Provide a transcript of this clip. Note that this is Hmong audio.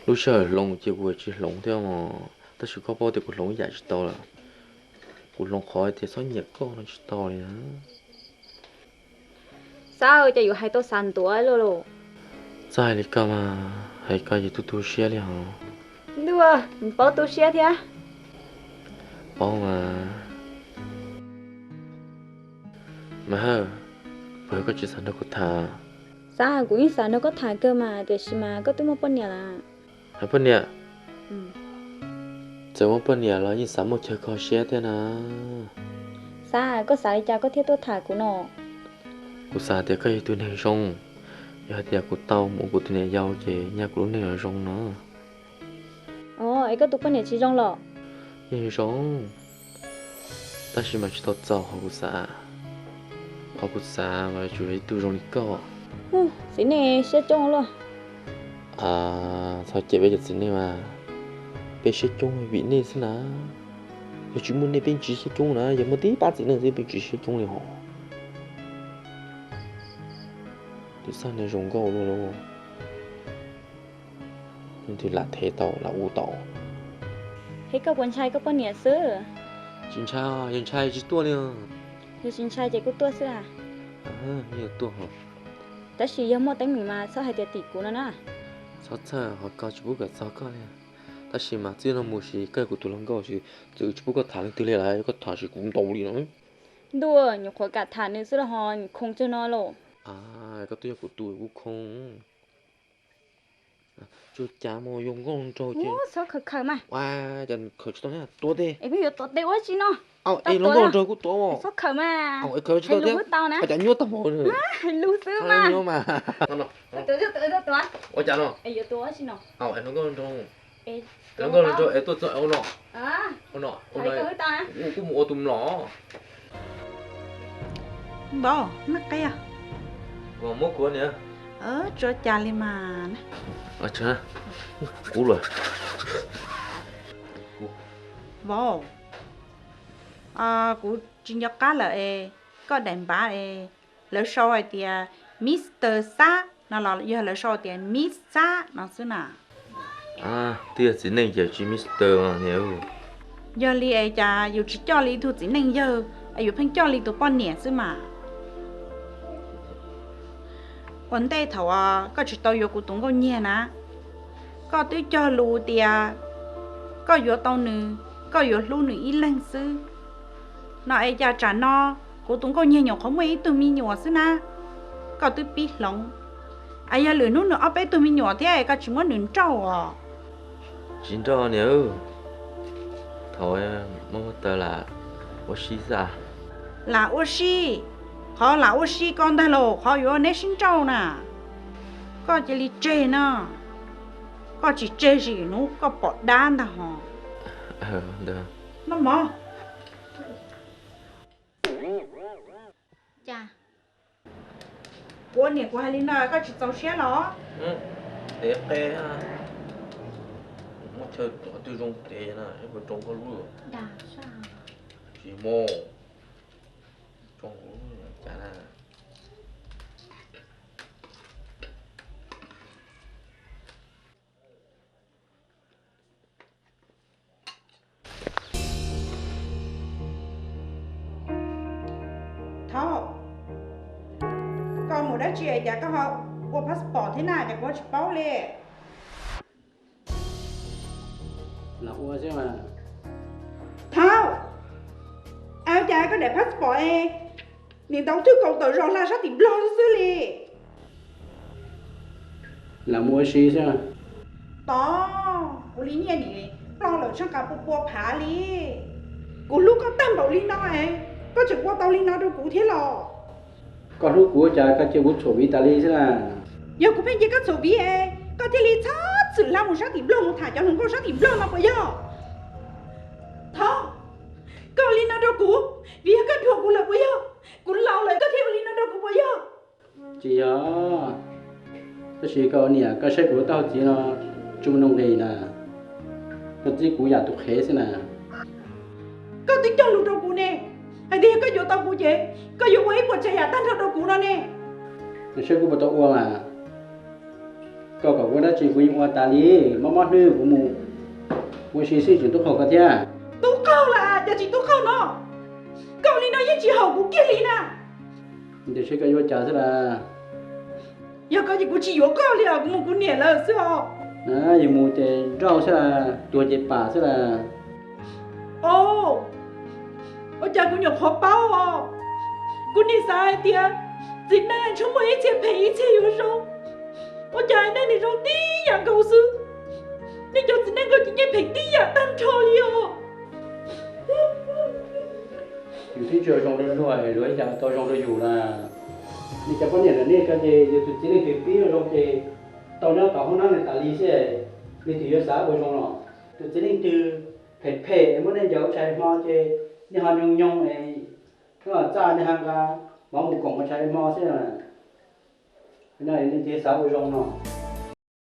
Lub sij hawm hloov ces kuv tsis hloov thiab mog, tab sis koj paub tias kuv hloov ib yam tsis tau lawm. Kuv hloov qhov tias txhob nyiam koj no tsis tau li na. Xab, cas yuav hais tau xav ntuav luaj lauj. Txawj hais li koj mas, hais koj ces tu tu siab li hos. Ntuj, nws paub tu siab thiab. Paub mas. Mas Hawj, puas yog koj tsis xav nrog kuv tham? Xab, kuv yeej xav nrog koj tham kawg mas, tiam sis mas koj twb muaj poj niam lawm. Hais poj niam? Txawm muaj poj niam los yeej xav muaj chaw kho siab thiab na. Xab, koj xav li cas koj thiaj tuaj tham kuv no? Kuv xav tias koj yog tus neeg zoo, yog hais tias kuv tau mus ua kuv tus niam yau ces nyaj kuv lub neej los zoo no. Os, es koj tus poj niam tsis zoo los? Yeej zoo, tab sis mas tsis tau txaus qhov kuv xav. Qhov kuv xav mas tsuas yog ib tug zoo li koj. Txiv neej siab coob luaj. Txhob cem peb cov txiv neej mas, peb siab coob vim nej xwb na. Yog tsis muaj nej peb tsis siab coob na, yog muaj tib pab txiv neej xwb peb tsis siab coob li hos. Tus xab neeg zoo nkauj luaj lauj. Leej twg lam thev tau lam ua tau. Es koj puas ntshai koj poj niam xwb? Tsis ntshai, yog ntshai tsis tuaj li. Yog tsis ntshai ces kuj tuaj xwb a. Tuaj. Tab sis yog muaj teeb meem mas txhob hais tias tim kuv no na. Txhob txhawj, ho koj tsis pub kom txog koj li. Tab sis mas txij no mus sis koj yog kuv tus hluas nkauj sis txawm tsis pub koj tham leej twg li lawm, koj tham sis kuv ntaus li no. Ntuj, nyuam qhuav kam tham nws xwb los ho khoov tsawg no lauj. Koj twb yog kuv tus kuv khoov. Tsuas cas mus yog nkauj nraug ces txhob khaws khaws mas. Ua cas khaws tsis tau thiab, tuav tes. Es peb yuav tuav tes ua tsi no? Es hluas nkauj nraug kuj tuav. Txhob khaws mas. Es khaws tsis tau thiab, ua cas nyuaj tag npaum. Hais lus xwb mas. Ua cas no? Yuav tuav ua tsi no? Hluas nkauj nraug, hluas nkauj nraug es tuaj txog ua no. Ua no, kuj mus ua tus mlom. Vauv, noj qe. Muab kuv niam. Tsuas cas li mas. Kuv lawm. Vauv, kuv tsis nco qab lawm es, koj daim npav es lawv sau hais tias Mister Xab no los yog lawv sau tias Miss Xab no xwb na? Twb yog txiv neej ces tsis Mister niam. Yog li es cas yus tsis coj li ib tug txiv neej yawg es yus pheej coj li tus poj niam xwb mas? Ua ntej thaum koj tsis tau yuav kuv tus nkauj nyiag na, koj twb cog lus tias koj yuav tau nws, koj yuav hlub nws ib leeg xwb. No es cas tsam no kuv tus nkauj nyiag nyuam qhuav muaj ib tug me nyuam xwb na, koj twb pib hloov. As yog lwm hnub nws ob peb tug me nyuam thiab koj tsis muab nws nrauj os? Tsis nrauj niam. Thaum muaj taws lam ua si xwb. Lam ua si? Qhov lam ua si ko ntag los qhov yuav neb sib nrauj na. Koj cia li tseg no. Koj tsis tseg sim hnub koj pom dab ntag hos. Noj mov. Kuv ua niam kuv hais li no koj tsis txaus siab los? Tev qe, muaj chaw qhov twg zoo tev na, ib puas tsoo koj lub? Tsis muaj, tsoo kuv lub cas na. Thaub, koj mus dab tsi es cas koj ho ua passport thiab na, cas kuv tsis paub li. Los ua xwb mas. Thaub, cas koj daim passport es nim ntau twg kaus tawm zos hla sab tim Nplog xwb xwb li. Lam mus ua si xwb. Tod, kuv li nyiaj nim ploj lawm tsheej qas pua pua phav li. Kuv hlub koj tag npaum li no es koj tseem ua tau li no rau kuv thiab los? Koj hlub kuv cas koj cia kuv txhuam viv tas li xwb na. Yog kuv pheej cia koj txhuam viv es koj thiaj li txhob txwm hla mus sab tim Nplog mus tham cov hluas nkauj sab tim Nplog no puas yog? Thaub, koj ua li no rau kuv vim yog koj dhuam kuv lawm puas yog? Kuv laus lawm koj thiaj ua li no rau kuv puas yog? Tsis yog, tab sis koj ua niam koj saib kuv taub hau txiv no tsis muaj nuj nqis na, koj txib kuv yam tus qhev xwb na. Koj twb cog lus rau kuv ne, hais tias yog koj yuav tau kuv ces koj yuav ua ib puas tsav yam tag nrho rau kuv no ne. Nws saib kuv puas tau ua mas. Koj kom kuv dab tsi kuv yeej ua tas li, mob mob hnub kuv mus ua si xwb tseem tub qaug koj thiab. Tub qaug las, cas tsis tub qaug no? Koj li no yeej tsis haum kuv kiag li na. Tiam sis koj yuav cas xwb las? Yog koj ces kuv tsis yuav koj li os, kuv mus kuv niam lawm xwb os. Yus mus ces nrauj xwb las, tuag ces pam xwb las. Ua cas kuv nyuam qhuav paub os. Kuv nim xav hais tias txiv neej tsuas muaj ib txhia phem ib txhia yuav zoo. Ua cas nej nim zoo tib yam nkaus xwb? Nej cov txiv neej nkaus ces yeej phem tib yam tag nrho li os. Yus twb tsis zoo rau luag, luag ib yam tau zoo rau yus las. Nej cov poj niam ntawm nej ko ces yog tus txiv neej twg pib zoo ces tau nyob tom hoob nab nws tas li xwb, leej twg yuav xav ua zoo los? Tus txiv neej twg phem phem es muab nej ncaws ua tshais hmo ces nej ho nyoog nyoog es txaj nej ho nqa mov mus koom ua tshais hmo xwb. Leej twg xav ua zoo no?